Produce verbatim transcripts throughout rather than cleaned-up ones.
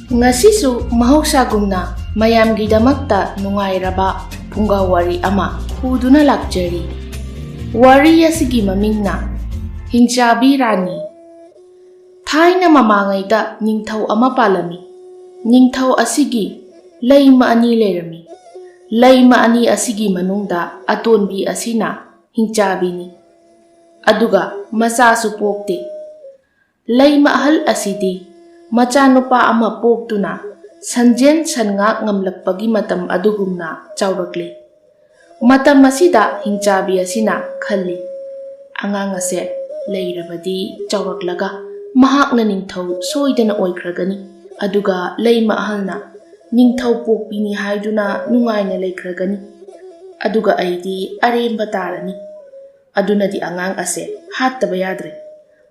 ꯉꯁꯤꯁꯨ ꯃꯍꯧꯁꯥꯒꯨꯝꯅ ꯃꯌꯥꯝꯒꯤꯗꯃꯛꯇ ꯅꯨꯡꯉꯥꯏꯔꯕ ꯐꯨꯡꯒꯥ ꯋꯥꯔꯤ ꯑꯃ ꯄꯨꯗꯨꯅ ꯂꯥꯛꯆꯔꯤ꯫ ꯋꯥꯔꯤ ꯑꯁꯤꯒꯤ ꯃꯃꯤꯡꯅ ꯍꯤꯡꯆꯥꯕꯤ ꯔꯥꯅꯤ꯫ ꯊꯥꯏꯅ ꯃꯃꯥꯡꯉꯩꯗ ꯅꯤꯡꯊꯧ ꯑꯃ ꯄꯥꯜꯂꯝꯃꯤ꯫ ꯅꯤꯡꯊꯧ ꯑꯁꯤꯒꯤ ꯂꯩꯃ ꯑꯅꯤ ꯂꯩꯔꯝꯃꯤ꯫ ꯂꯩꯃ ꯑꯅꯤ ꯑꯁꯤꯒꯤ ꯃꯅꯨꯡꯗ ꯑꯇꯣꯟꯕꯤ ꯑꯁꯤꯅ ꯍꯤꯡꯆꯥꯕꯤꯅꯤ꯫ ꯑꯗꯨꯒ ꯃꯆꯥꯁꯨ ꯄꯣꯛꯇꯦ꯫ ꯂꯩꯃ ꯑꯍꯜ ꯑꯁꯤꯗꯤ ꯃꯆꯥꯅꯨꯄꯥ ꯑꯃ ꯄꯣꯛꯇꯨꯅ ꯁꯟꯖꯦꯟ ꯁꯟꯉꯥꯛ ꯉꯝꯂꯛꯄꯒꯤ ꯃꯇꯝ ꯑꯗꯨꯒꯨꯝꯅ ꯆꯥꯎꯔꯛꯂꯦ꯫ ꯃꯇꯝ ꯑꯁꯤꯗ ꯍꯤꯡꯆꯥꯕꯤ ꯑꯁꯤꯅ ꯈꯜꯂꯤ, "ꯑꯉꯥꯡ ꯑꯁꯦ ꯂꯩꯔꯕꯗꯤ ꯆꯥꯎꯔꯛꯂꯒ ꯃꯍꯥꯛꯅ ꯅꯤꯡꯊꯧ ꯁꯣꯏꯗꯅ ꯑꯣꯏꯈ꯭ꯔꯒꯅꯤ꯫ ꯑꯗꯨꯒ ꯂꯩꯃ ꯑꯍꯜꯅ ꯅꯤꯡꯊꯧ ꯄꯣꯛꯄꯤꯅꯤ ꯍꯥꯏꯗꯨꯅ ꯅꯨꯡꯉꯥꯏꯅ ꯂꯩꯈ꯭ꯔꯒꯅꯤ꯫ ꯑꯗꯨꯒ ꯑꯩꯗꯤ ꯑꯔꯦꯝꯕ ꯇꯥꯔꯅꯤ꯫ ꯑꯗꯨꯅꯗꯤ ꯑꯉꯥꯡ ꯑꯁꯦ ꯍꯥꯠꯇꯕ ꯌꯥꯗ꯭ꯔꯦ"꯫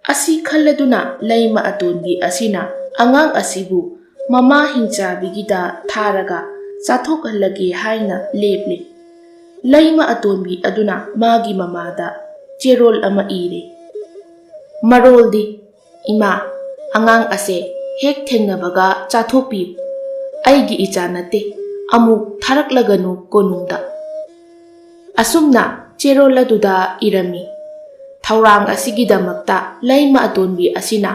ꯑꯁꯤ ꯈꯜꯂꯗꯨꯅ ꯂꯩꯃ ꯑꯇꯣꯟꯕꯤ ꯑꯁꯤꯅ ꯑꯉꯥꯡ ꯑꯁꯤꯕꯨ ꯃꯃꯥ ꯍꯤꯡꯆꯥꯕꯤꯒꯤꯗ ꯊꯥꯔꯒ ꯆꯥꯊꯣꯛꯍꯜꯂꯒꯦ ꯍꯥꯏꯅ ꯂꯦꯞꯂꯦ꯫ ꯂꯩꯃ ꯑꯇꯣꯟꯕꯤ ꯑꯗꯨꯅ ꯃꯥꯒꯤ ꯃꯃꯥꯗ ꯆꯦꯔꯣꯜ ꯑꯃ ꯏꯔꯦ꯫ ꯃꯔꯣꯜꯗꯤ, "ꯏꯃꯥ, ꯑꯉꯥꯡ ꯑꯁꯦ ꯍꯦꯛ ꯊꯦꯡꯅꯕꯒ ꯆꯥꯊꯣꯛꯄꯤꯌꯨ꯫ ꯑꯩꯒꯤ ꯏꯆꯥ ꯅꯠꯇꯦ, ꯑꯃꯨꯛ ꯊꯥꯔꯛꯂꯒꯅꯨ ꯀꯣꯅꯨꯡꯗ"꯫ ꯑꯁꯨꯝꯅ ꯆꯦꯔꯣꯜ ꯑꯗꯨꯗ ꯏꯔꯝꯃꯤ꯫ ꯊꯧꯔꯥꯡ ꯑꯁꯤꯒꯤꯗꯃꯛꯇ ꯂꯩꯃ ꯑꯇꯣꯟꯕꯤ ꯑꯁꯤꯅ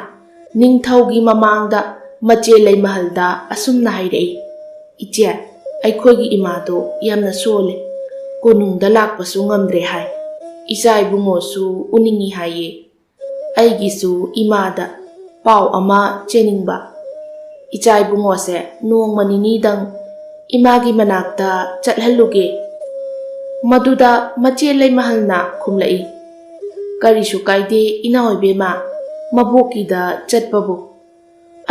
ꯅꯤꯡꯊꯧꯒꯤ ꯃꯃꯥꯡꯗ ꯃꯆꯦ ꯂꯩꯃꯍꯜꯗ ꯑꯁꯨꯝꯅ ꯍꯥꯏꯔꯛꯏ, "ꯏꯆꯦ, ꯑꯩꯈꯣꯏꯒꯤ ꯏꯃꯥꯗꯣ ꯌꯥꯝꯅ ꯁꯣꯜꯂꯦ꯫ ꯀꯣꯅꯨꯡꯗ ꯂꯥꯛꯄꯁꯨ ꯉꯝꯗ꯭ꯔꯦ ꯍꯥꯏ꯫ ꯏꯆꯥ ꯏꯕꯨꯡꯉꯣꯁꯨ ꯎꯅꯤꯡꯏ ꯍꯥꯏꯌꯦ꯫ ꯑꯩꯒꯤꯁꯨ ꯏꯃꯥꯗ ꯄꯥꯎ ꯑꯃ ꯆꯦꯅꯤꯡꯕ꯫ ꯏꯆꯥ ꯏꯕꯨꯡꯉꯣꯁꯦ ꯅꯣꯡꯃ ꯅꯤꯅꯤꯗꯪ ꯏꯃꯥꯒꯤ ꯃꯅꯥꯛꯇ ꯆꯠꯍꯜꯂꯨꯒꯦ"꯫ ꯃꯗꯨꯗ ꯃꯆꯦ ꯂꯩꯃꯍꯜꯅ ꯈꯨꯝꯂꯛꯏ, "ꯀꯔꯤꯁꯨ ꯀꯥꯏꯗꯦ ꯏꯅꯥꯎ ꯏꯕꯦꯝꯃ, ꯃꯕꯣꯛꯀꯤꯗ ꯆꯠꯄꯕꯨ"꯫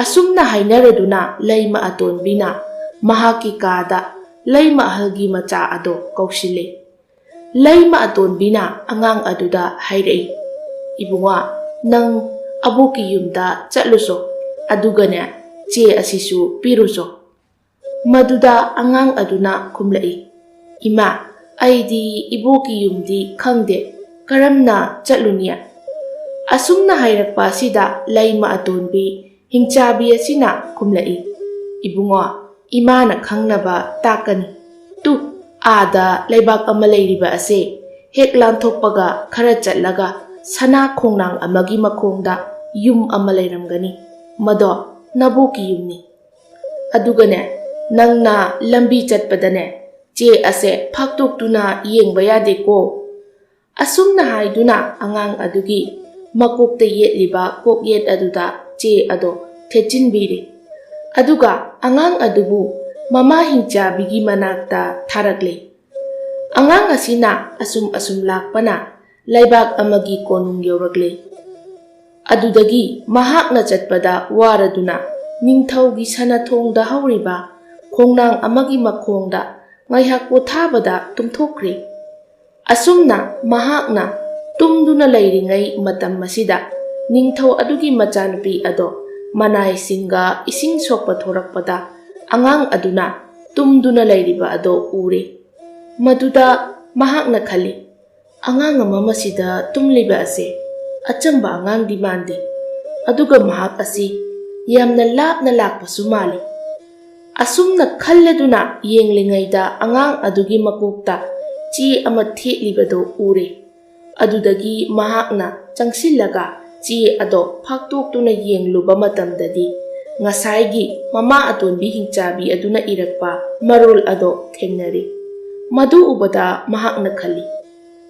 ꯑꯁꯨꯝꯅ ꯍꯥꯏꯅꯔꯗꯨꯅ ꯂꯩꯃ ꯑꯇꯣꯟꯕꯤꯅ ꯃꯍꯥꯛꯀꯤ ꯀꯥꯗ ꯂꯩꯃ ꯑꯍꯜꯒꯤ ꯃꯆꯥ ꯑꯗꯣ ꯀꯧꯁꯤꯜꯂꯦ꯫ ꯂꯩꯃ ꯑꯇꯣꯟꯕꯤꯅ ꯑꯉꯥꯡ ꯑꯗꯨꯗ ꯍꯥꯏꯔꯛꯏ, "ꯏꯕꯨꯡꯉꯣ, ꯅꯪ ꯑꯕꯣꯛꯀꯤ ꯌꯨꯝꯗ ꯆꯠꯂꯨꯆꯣ, ꯑꯗꯨꯒꯅꯦ, ꯆꯦ ꯑꯁꯤꯁꯨ ꯄꯤꯔꯨꯆꯣ"꯫ ꯃꯗꯨꯗ ꯑꯉꯥꯡ ꯑꯗꯨꯅ ꯈꯨꯝꯂꯛꯏ, "ꯏꯃꯥ, ꯑꯩꯗꯤ ꯏꯕꯣꯛꯀꯤ ꯌꯨꯝꯗꯤ ꯈꯪꯗꯦ, ꯀꯔꯝꯅ ꯆꯠꯂꯨꯅꯤ?" ꯑꯁꯨꯝꯅ ꯍꯥꯏꯔꯛꯄ ꯑꯁꯤꯗ ꯂꯩꯃ ꯑꯇꯣꯟꯕꯤ ꯍꯤꯡꯆꯥꯕꯤ ꯑꯁꯤꯅ ꯈꯨꯝꯂꯛꯏ, "ꯏꯕꯨꯡꯉꯣ, ꯏꯃꯥꯅ ꯈꯪꯅꯕ ꯇꯥꯛꯀꯅꯤ꯫ ꯇꯨ, ꯑꯥꯗ ꯂꯩꯕꯥꯛ ꯑꯃ ꯂꯩꯔꯤꯕ ꯑꯁꯦ ꯍꯦꯛ ꯂꯥꯟꯊꯣꯛꯄꯒ ꯈꯔ ꯆꯠꯂꯒ ꯁꯅꯥ ꯈꯣꯡꯅꯥꯡ ꯑꯃꯒꯤ ꯃꯈꯣꯡꯗ ꯌꯨꯝ ꯑꯃ ꯂꯩꯔꯝꯒꯅꯤ꯫ ꯃꯗꯣ ꯅꯕꯣꯛꯀꯤ ꯌꯨꯝꯅꯤ꯫ ꯑꯗꯨꯒꯅꯦ, ꯅꯪꯅ ꯂꯝꯕꯤ ꯆꯠꯄꯗꯅꯦ, ꯆꯦ ꯑꯁꯦ ꯐꯥꯛꯇꯣꯛꯇꯨꯅ ꯌꯦꯡꯕ ꯌꯥꯗꯦꯀꯣ"꯫ ꯑꯁꯨꯝꯅ ꯍꯥꯏꯗꯨꯅ ꯑꯉꯥꯡ ꯑꯗꯨꯒꯤ ꯃꯀꯣꯛꯇ ꯌꯦꯠꯂꯤꯕ ꯀꯣꯛꯌꯦꯠ ꯑꯗꯨꯗ ꯆꯦ ꯑꯗꯣ ꯊꯦꯠꯆꯤꯟꯕꯤꯔꯦ꯫ ꯑꯗꯨꯒ ꯑꯉꯥꯡ ꯑꯗꯨꯕꯨ ꯃꯃꯥ ꯍꯤꯡꯆꯥꯕꯤꯒꯤ ꯃꯅꯥꯛꯇ ꯊꯥꯔꯛꯂꯦ꯫ ꯑꯉꯥꯡ ꯑꯁꯤꯅ ꯑꯁꯨꯝ ꯑꯁꯨꯝ ꯂꯥꯛꯄꯅ ꯂꯩꯕꯥꯛ ꯑꯃꯒꯤ ꯀꯣꯅꯨꯡ ꯌꯧꯔꯛꯂꯦ꯫ ꯑꯗꯨꯗꯒꯤ ꯃꯍꯥꯛꯅ ꯆꯠꯄꯗ ꯋꯥꯔꯗꯨꯅ ꯅꯤꯡꯊꯧꯒꯤ ꯁꯅꯥꯊꯣꯡꯗ ꯍꯧꯔꯤꯕ ꯈꯣꯡꯅꯥꯡ ꯑꯃꯒꯤ ꯃꯈꯣꯡꯗ ꯉꯥꯏꯍꯥꯛ ꯄꯣꯊꯥꯕꯗ ꯇꯨꯝꯊꯣꯛꯈ꯭ꯔꯦ꯫ ꯑꯁꯨꯝꯅ ꯃꯍꯥꯛꯅ ꯇꯨꯝꯗꯨꯅ ꯂꯩꯔꯤꯉꯩ ꯃꯇꯝ ꯑꯁꯤꯗ ꯅꯤꯡꯊꯧ ꯑꯗꯨꯒꯤ ꯃꯆꯥꯅꯨꯄꯤ ꯑꯗꯣ ꯃꯅꯥꯏꯁꯤꯡꯒ ꯏꯁꯤꯡ ꯁꯣꯛꯄ ꯊꯣꯔꯛꯄꯗ ꯑꯉꯥꯡ ꯑꯗꯨꯅ ꯇꯨꯝꯗꯨꯅ ꯂꯩꯔꯤꯕ ꯑꯗꯣ ꯎꯔꯦ꯫ ꯃꯗꯨꯗ ꯃꯍꯥꯛꯅ ꯈꯜꯂꯤ, "ꯑꯉꯥꯡ ꯑꯃ ꯃꯁꯤꯗ ꯇꯨꯝꯂꯤꯕ ꯑꯁꯦ ꯑꯆꯝꯕ ꯑꯉꯥꯡꯗꯤ ꯃꯥꯟꯗꯦ, ꯑꯗꯨꯒ ꯃꯍꯥꯛ ꯑꯁꯤ ꯌꯥꯝꯅ ꯂꯥꯞꯅ ꯂꯥꯛꯄꯁꯨ ꯃꯥꯜꯂꯤ"꯫ ꯑꯁꯨꯝꯅ ꯈꯜꯂꯗꯨꯅ ꯌꯦꯡꯂꯤꯉꯩꯗ ꯑꯉꯥꯡ ꯑꯗꯨꯒꯤ ꯃꯀꯣꯛꯇ ꯆꯦ ꯑꯃ ꯊꯦꯠꯂꯤꯕꯗꯨ ꯎꯔꯦ꯫ ꯑꯗꯨꯗꯒꯤ ꯃꯍꯥꯛꯅ ꯆꯪꯁꯤꯜꯂꯒ ꯆꯦ ꯑꯗꯣ ꯐꯥꯛꯇꯣꯛꯇꯨꯅ ꯌꯦꯡꯂꯨꯕ ꯃꯇꯝꯗꯗꯤ ꯉꯁꯥꯏꯒꯤ ꯃꯃꯥ ꯑꯇꯣꯟꯕꯤ ꯍꯤꯡꯆꯥꯕꯤ ꯑꯗꯨꯅ ꯏꯔꯛꯄ ꯃꯔꯣꯜ ꯑꯗꯣ ꯊꯦꯡꯅꯔꯦ꯫ ꯃꯗꯨ ꯎꯕꯗ ꯃꯍꯥꯛꯅ ꯈꯜꯂꯤ,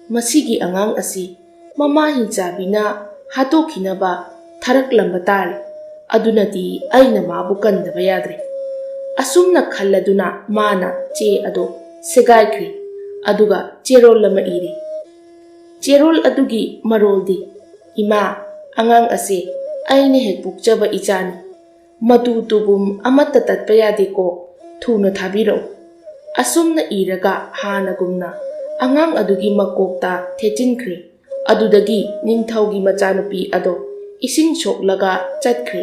"ꯃꯁꯤꯒꯤ ꯑꯉꯥꯡ ꯑꯁꯤ ꯃꯃꯥ ꯍꯤꯡꯆꯥꯕꯤꯅ ꯍꯥꯠꯇꯣꯛꯈꯤꯅꯕ ꯊꯥꯔꯛꯂꯝꯕ ꯇꯥꯔꯦ꯫ ꯑꯗꯨꯅꯗꯤ ꯑꯩꯅ ꯃꯥꯕꯨ ꯀꯟꯗꯕ ꯌꯥꯗ꯭ꯔꯦ"꯫ ꯑꯁꯨꯝꯅ ꯈꯜꯂꯗꯨꯅ ꯃꯥꯅ ꯆꯦ ꯑꯗꯣ ꯁꯦꯒꯥꯏꯈ꯭ꯔꯦ, ꯑꯗꯨꯒ ꯆꯦꯔꯣꯜ ꯑꯃ ꯏꯔꯦ꯫ ꯆꯦꯔꯣꯜ ꯑꯗꯨꯒꯤ ꯃꯔꯣꯜꯗꯤ, "ꯏꯃꯥ, ꯑꯉꯥꯡ ꯑꯁꯦ ꯑꯩꯅ ꯍꯦꯛ ꯄꯣꯛꯆꯕ ꯏꯆꯥꯅꯤ꯫ ꯃꯇꯨ ꯇꯨꯕꯨꯝ ꯑꯃꯠꯇ ꯇꯠꯄ ꯌꯥꯗꯦꯀꯣ, ꯊꯨꯅ ꯊꯥꯕꯤꯔꯛꯎ"꯫ ꯑꯁꯨꯝꯅ ꯏꯔꯒ ꯍꯥꯟꯅꯒꯨꯝꯅ ꯑꯉꯥꯡ ꯑꯗꯨꯒꯤ ꯃꯀꯣꯛꯇ ꯊꯦꯠꯆꯤꯟꯈ꯭ꯔꯦ꯫ ꯑꯗꯨꯗꯒꯤ ꯅꯤꯡꯊꯧꯒꯤ ꯃꯆꯥꯅꯨꯄꯤ ꯑꯗꯣ ꯏꯁꯤꯡ ꯁꯣꯛꯂꯒ ꯆꯠꯈ꯭ꯔꯦ꯫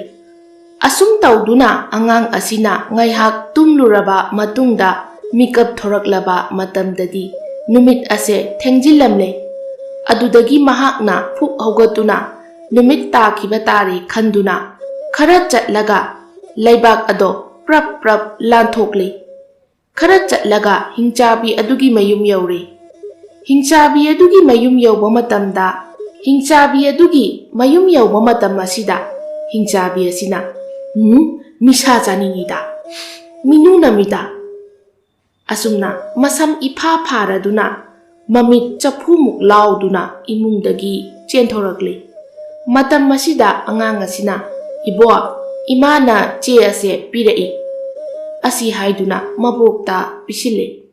ꯑꯁꯨꯝ ꯇꯧꯗꯨꯅ ꯑꯉꯥꯡ ꯑꯁꯤꯅ ꯉꯥꯏꯍꯥꯛ ꯇꯨꯝꯂꯨꯔꯕ ꯃꯇꯨꯡꯗ ꯃꯤꯀꯞ ꯊꯣꯔꯛꯂꯕ ꯃꯇꯝꯗꯗꯤ ꯅꯨꯃꯤꯠ ꯑꯁꯦ ꯊꯦꯡꯖꯤꯜꯂꯝꯂꯦ꯫ ꯑꯗꯨꯗꯒꯤ ꯃꯍꯥꯛꯅ ꯐꯨꯛ ꯍꯧꯒꯠꯇꯨꯅ ꯅꯨꯃꯤꯠ ꯇꯥꯈꯤꯕ ꯇꯥꯔꯦ ꯈꯟꯗꯨꯅ ꯈꯔ ꯆꯠꯂꯒ ꯂꯩꯕꯥꯛ ꯑꯗꯣ ꯄ꯭ꯔꯞ ꯄ꯭ꯔꯞ ꯂꯥꯟꯊꯣꯛꯂꯦ꯫ ꯈꯔ ꯆꯠꯂꯒ ꯍꯤꯡꯆꯥꯕꯤ ꯑꯗꯨꯒꯤ ꯃꯌꯨꯝ ꯌꯧꯔꯦ꯫ ꯍꯤꯡꯆꯥꯕꯤ ꯑꯗꯨꯒꯤ ꯃꯌꯨꯝ ꯌꯧꯕ ꯃꯇꯝꯗ, ꯍꯤꯡꯆꯥꯕꯤ ꯑꯗꯨꯒꯤ ꯃꯌꯨꯝ ꯌꯧꯕ ꯃꯇꯝ ꯑꯁꯤꯗ ꯍꯤꯡꯆꯥꯕꯤ ꯑꯁꯤꯅ, "ꯎꯝ, ꯃꯤꯁꯥ ꯆꯥꯅꯤꯡꯉꯤꯗ, ꯃꯤꯅꯨ ꯅꯝꯃꯤꯗ"꯫ ꯑꯁꯨꯝꯅ ꯃꯁꯝ ꯏꯐꯥ ꯐꯥꯔꯗꯨꯅ, ꯃꯃꯤꯠ ꯆꯐꯨꯃꯨꯛ ꯂꯥꯎꯗꯨꯅ ꯏꯃꯨꯡꯗꯒꯤ ꯆꯦꯟꯊꯣꯔꯛꯂꯤ꯫ ꯃꯇꯝ ꯑꯁꯤꯗ ꯑꯉꯥꯡ ꯑꯁꯤꯅ, "ꯏꯕꯣ, ꯏꯃꯥꯅ ꯆꯦ ꯑꯁꯦ ꯄꯤꯔꯛꯏ" ꯑꯁꯤ ꯍꯥꯏꯗꯨꯅ ꯃꯕꯣꯛꯇ ꯄꯤꯁꯤꯜꯂꯦ꯫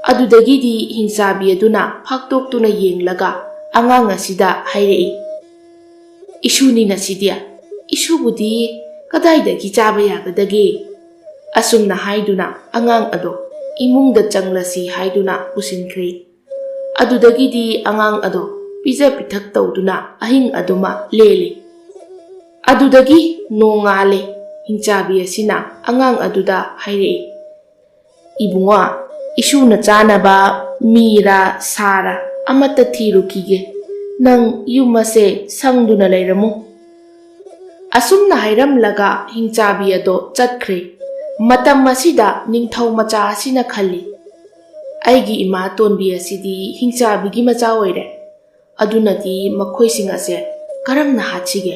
ꯑꯗꯨꯗꯒꯤꯗꯤ ꯍꯤꯡꯆꯥꯕꯤ ꯑꯗꯨꯅ ꯐꯥꯛꯇꯣꯛꯇꯨꯅ ꯌꯦꯡꯂꯒ ꯑꯉꯥꯡ ꯑꯁꯤꯗ ꯍꯥꯏꯔꯛꯏ, "ꯏꯁꯨꯅꯤꯅ ꯁꯤꯗꯤ, ꯏꯁꯨꯕꯨꯗꯤ ꯀꯗꯥꯏꯗꯒꯤ ꯆꯥꯕ ꯌꯥꯒꯗꯒꯦ?" ꯑꯁꯨꯝꯅ ꯍꯥꯏꯗꯨꯅ ꯑꯉꯥꯡ ꯑꯗꯣ ꯏꯃꯨꯡꯗ ꯆꯪꯂꯁꯤ ꯍꯥꯏꯗꯨꯅ ꯄꯨꯁꯤꯟꯈ꯭ꯔꯦ꯫ ꯑꯗꯨꯗꯒꯤꯗꯤ ꯑꯉꯥꯡ ꯑꯗꯣ ꯄꯤꯖ ꯄꯤꯊꯛ ꯇꯧꯗꯨꯅ ꯑꯍꯤꯡ ꯑꯗꯨꯃ ꯂꯦꯜꯂꯤ꯫ ꯑꯗꯨꯗꯒꯤ ꯅꯣꯡꯉꯥꯜꯂꯦ꯫ ꯍꯤꯡꯆꯥꯕꯤ ꯑꯁꯤꯅ ꯑꯉꯥꯡ ꯑꯗꯨꯗ ꯍꯥꯏꯔꯛꯏ, "ꯏꯕꯨꯡꯉꯣ, ꯏꯁꯨꯅ ꯆꯥꯅꯕ ꯃꯤꯔꯥ ꯁꯥꯔꯥ ꯑꯃꯠꯇ ꯊꯤꯔꯨꯈꯤꯒꯦ꯫ ꯅꯪ ꯌꯨꯝ ꯑꯁꯦ ꯁꯪꯗꯨꯅ ꯂꯩꯔꯝꯃꯨ"꯫ ꯑꯁꯨꯝꯅ ꯍꯥꯏꯔꯝꯂꯒ ꯍꯤꯡꯆꯥꯕꯤ ꯑꯗꯣ ꯆꯠꯈ꯭ꯔꯦ꯫ ꯃꯇꯝ ꯑꯁꯤꯗ ꯅꯤꯡꯊꯧ ꯃꯆꯥ ꯑꯁꯤꯅ ꯈꯜꯂꯤ, "ꯑꯩꯒꯤ ꯏꯃꯥ ꯇꯣꯟꯕꯤ ꯑꯁꯤꯗꯤ ꯍꯤꯡꯆꯥꯕꯤꯒꯤ ꯃꯆꯥ ꯑꯣꯏꯔꯦ꯫ ꯑꯗꯨꯅꯗꯤ ꯃꯈꯣꯏꯁꯤꯡ ꯑꯁꯦ ꯀꯔꯝꯅ ꯍꯥꯠꯁꯤꯒꯦ?"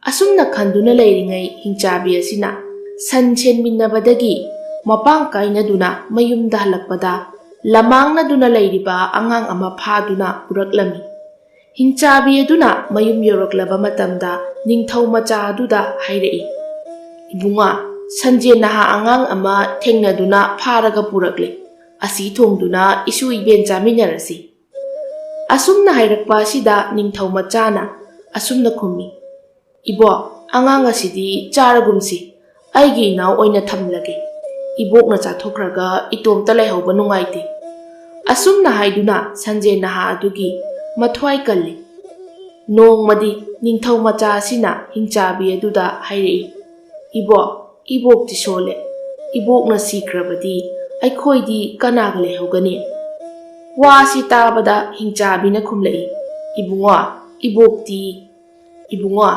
ꯑꯁꯨꯝꯅ ꯈꯟꯗꯨꯅ ꯂꯩꯔꯤꯉꯩ ꯍꯤꯡꯆꯥꯕꯤ ꯑꯁꯤꯅ ꯁꯟ ꯁꯦꯟꯃꯤꯟꯅꯕꯗꯒꯤ ꯃꯄꯥꯡ ꯀꯥꯏꯅꯗꯨꯅ ꯃꯌꯨꯝꯗ ꯍꯜꯂꯛꯄꯗ, ꯂꯃꯥꯡꯅꯗꯨꯅ ꯂꯩꯔꯤꯕ ꯑꯉꯥꯡ ꯑꯃ ꯐꯥꯗꯨꯅ ꯄꯨꯔꯛꯂꯝꯃꯤ꯫ ꯍꯤꯡꯆꯥꯕꯤ ꯑꯗꯨꯅ ꯃꯌꯨꯝ ꯌꯧꯔꯛꯂꯕ ꯃꯇꯝꯗ ꯅꯤꯡꯊꯧ ꯃꯆꯥ ꯑꯗꯨꯗ ꯍꯥꯏꯔꯛꯏ, "ꯏꯕꯨꯡꯉꯣ, ꯁꯟꯖꯦꯟ ꯅꯍꯥ ꯑꯉꯥꯡ ꯑꯃ ꯊꯦꯡꯅꯗꯨꯅ ꯐꯥꯔꯒ ꯄꯨꯔꯛꯂꯦ꯫ ꯑꯁꯤ ꯊꯣꯡꯗꯨꯅ ꯏꯁꯨ ꯏꯕꯦꯟ ꯆꯥꯃꯤꯟꯅꯔꯁꯤ"꯫ ꯑꯁꯨꯝꯅ ꯍꯥꯏꯔꯛꯄ ꯑꯁꯤꯗ ꯅꯤꯡꯊꯧ ꯃꯆꯥꯅ ꯑꯁꯨꯝꯅ ꯈꯨꯝꯃꯤ, "ꯏꯕꯣ, ꯑꯉꯥꯡ ꯑꯁꯤꯗꯤ ꯆꯥꯔꯒꯨꯝꯁꯤ꯫ ꯑꯩꯒꯤ ꯏꯅꯥꯎ ꯑꯣꯏꯅ ꯊꯝꯂꯒꯦ꯫ ꯏꯕꯣꯛꯅ ꯆꯥꯊꯣꯛꯈ꯭ꯔꯒ ꯏꯇꯣꯝꯇ ꯂꯩꯍꯧꯕ ꯅꯨꯡꯉꯥꯏꯇꯦ"꯫ ꯑꯁꯨꯝꯅ ꯍꯥꯏꯗꯨꯅ ꯁꯟꯖꯦꯟ ꯅꯍꯥ ꯑꯗꯨꯒꯤ ꯃꯊ꯭ꯋꯥꯏ ꯀꯜꯂꯤ꯫ ꯅꯣꯡꯃꯗꯤ ꯅꯤꯡꯊꯧ ꯃꯆꯥ ꯑꯁꯤꯅ ꯍꯤꯡꯆꯥꯕꯤ ꯑꯗꯨꯗ ꯍꯥꯏꯔꯛꯏ, "ꯏꯕꯣꯛ, ꯏꯕꯣꯛꯇꯤ ꯁꯣꯜꯂꯦ꯫ ꯏꯕꯣꯛꯅ ꯁꯤꯈ꯭ꯔꯕꯗꯤ ꯑꯩꯈꯣꯏꯗꯤ ꯀꯅꯥꯒ ꯂꯩꯍꯧꯒꯅꯤ?" ꯋꯥꯁꯤ ꯇꯥꯕꯗ ꯍꯤꯡꯆꯥꯕꯤꯅ ꯈꯨꯝꯂꯛꯏ, "ꯏꯕꯨꯡꯉꯣ, ꯏꯕꯣꯛꯇꯤ, ꯏꯕꯨꯡꯉꯣ,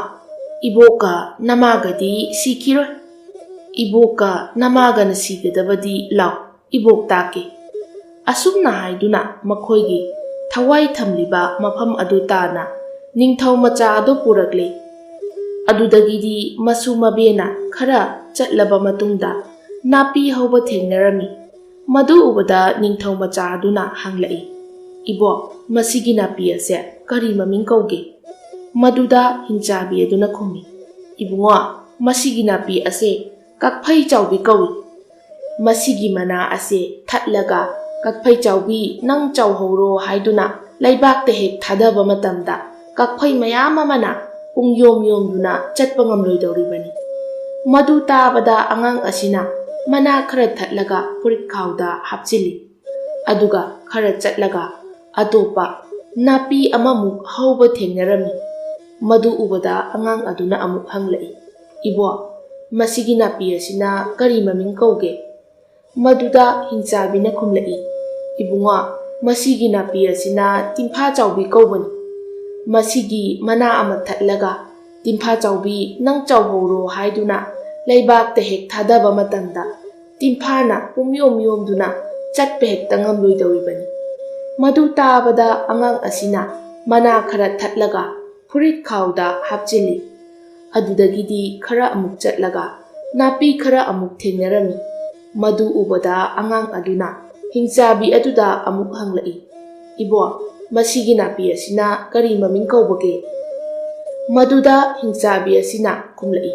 ꯏꯕꯣꯛꯀ ꯅꯃꯥꯒꯗꯤ ꯁꯤꯈꯤꯔꯣꯏ꯫ "ꯏꯕꯣꯛꯀ ꯅꯃꯥꯒꯅ ꯁꯤꯒꯗꯕꯗꯤ ꯂꯥꯎ, ꯏꯕꯣꯛ ꯇꯥꯛꯀꯦ"꯫ ꯑꯁꯨꯝꯅ ꯍꯥꯏꯗꯨꯅ ꯃꯈꯣꯏꯒꯤ ꯊꯋꯥꯏ ꯊꯝꯂꯤꯕ ꯃꯐꯝ ꯑꯗꯨ ꯇꯥꯅ ꯅꯤꯡꯊꯧ ꯃꯆꯥ ꯑꯗꯨ ꯄꯨꯔꯛꯂꯦ꯫ ꯑꯗꯨꯗꯒꯤꯗꯤ ꯃꯁꯨ ꯃꯕꯦꯅ ꯈꯔ ꯆꯠꯂꯕ ꯃꯇꯨꯡꯗ ꯅꯥꯄꯤ ꯍꯧꯕ ꯊꯦꯡꯅꯔꯝꯃꯤ꯫ ꯃꯗꯨ ꯎꯕꯗ ꯅꯤꯡꯊꯧ ꯃꯆꯥ ꯑꯗꯨꯅ ꯍꯪꯂꯛꯏ, "ꯏꯕꯣꯛ, ꯃꯁꯤꯒꯤ ꯅꯥꯄꯤ ꯑꯁꯦ ꯀꯔꯤ ꯃꯃꯤꯡ ꯀꯧꯒꯦ?" ꯃꯗꯨꯗ ꯍꯤꯡꯆꯥꯕꯤ ꯑꯗꯨꯅ ꯈꯨꯝꯃꯤ, "ꯏꯕꯨꯡꯉꯣ, ꯃꯁꯤꯒꯤ ꯅꯥꯄꯤ ꯑꯁꯦ ꯀꯛꯐꯩ ꯆꯥꯎꯕꯤ ꯀꯧꯏ꯫ ꯃꯁꯤꯒꯤ ꯃꯅꯥ ꯑꯁꯦ ꯊꯠꯂꯒ ꯀꯛꯐꯩ ꯆꯥꯎꯕꯤ ꯅꯪ ꯆꯥꯎꯍꯧꯔꯣ ꯍꯥꯏꯗꯨꯅ ꯂꯩꯕꯥꯛꯇ ꯍꯦꯛ ꯊꯥꯗꯕ ꯃꯇꯝꯗ ꯀꯛꯐꯩ ꯃꯌꯥꯝ ꯑꯃꯅ ꯄꯨꯡꯌꯣꯝ ꯌꯣꯝꯗꯨꯅ ꯆꯠꯄ ꯉꯝꯂꯣꯏꯗꯧꯔꯤꯕꯅꯤ"꯫ ꯃꯗꯨ ꯇꯥꯕꯗ ꯑꯉꯥꯡ ꯑꯁꯤꯅ ꯃꯅꯥ ꯈꯔ ꯊꯠꯂꯒ ꯐꯨꯔꯤꯠ ꯈꯥꯎꯗ ꯍꯥꯞꯆꯤꯜꯂꯤ꯫ ꯑꯗꯨꯒ ꯈꯔ ꯆꯠꯂꯒ ꯑꯇꯣꯞꯄ ꯅꯥꯄꯤ ꯑꯃꯃꯨꯛ ꯍꯧꯕ ꯊꯦꯡꯅꯔꯝꯃꯤ꯫ ꯃꯗꯨ ꯎꯕꯗ ꯑꯉꯥꯡ ꯑꯗꯨꯅ ꯑꯃꯨꯛ ꯍꯪꯂꯛꯏ, "ꯏꯕꯣꯛ, ꯃꯁꯤꯒꯤ ꯅꯥꯄꯤ ꯑꯁꯤꯅ ꯀꯔꯤ ꯃꯃꯤꯡ ꯀꯧꯒꯦ?" ꯃꯗꯨꯗ ꯍꯤꯡꯆꯥꯕꯤꯅ ꯈꯨꯝꯂꯛꯏ, "ꯏꯕꯨꯡꯉꯣ, ꯃꯁꯤꯒꯤ ꯅꯥꯄꯤ ꯑꯁꯤꯅ ꯇꯤꯝꯐꯥ ꯆꯥꯎꯕꯤ ꯀꯧꯕꯅꯤ꯫ ꯃꯁꯤꯒꯤ ꯃꯅꯥ ꯑꯃ ꯊꯠꯂꯒ ꯇꯤꯝꯐꯥ ꯆꯥꯎꯕꯤ ꯅꯪ ꯆꯥꯎꯍꯧꯔꯣ ꯍꯥꯏꯗꯨꯅ ꯂꯩꯕꯥꯛꯇ ꯍꯦꯛ ꯊꯥꯗꯕ ꯃꯇꯝꯗ ꯇꯤꯝꯐꯥꯅ ꯄꯨꯝꯌꯣꯝ ꯌꯣꯝꯗꯨꯅ ꯆꯠꯄ ꯍꯦꯛꯇ ꯉꯝꯂꯣꯏꯗꯧꯔꯤꯕꯅꯤ"꯫ ꯃꯗꯨ ꯇꯥꯕꯗ ꯑꯉꯥꯡ ꯑꯁꯤꯅ ꯃꯅꯥ ꯈꯔ ꯊꯠꯂꯒ ꯐꯨꯔꯤꯠ ꯈꯥꯎꯗ ꯍꯥꯞꯆꯤꯜꯂꯤ꯫ ꯑꯗꯨꯗꯒꯤꯗꯤ ꯈꯔ ꯑꯃꯨꯛ ꯆꯠꯂꯒ ꯅꯥꯄꯤ ꯈꯔ ꯑꯃꯨꯛ ꯊꯦꯡꯅꯔꯝꯃꯤ꯫ ꯃꯗꯨ ꯎꯕꯗ ꯑꯉꯥꯡ ꯑꯗꯨꯅ ꯍꯤꯡꯆꯥꯕꯤ ꯑꯗꯨꯗ ꯑꯃꯨꯛ ꯍꯪꯂꯛꯏ, "ꯏꯕꯣꯛ, ꯃꯁꯤꯒꯤ ꯅꯥꯄꯤ ꯑꯁꯤꯅ ꯀꯔꯤ ꯃꯃꯤꯡ ꯀꯧꯕꯒꯦ?" ꯃꯗꯨꯗ ꯍꯤꯡꯆꯥꯕꯤ ꯑꯁꯤꯅ ꯈꯨꯝꯂꯛꯏ,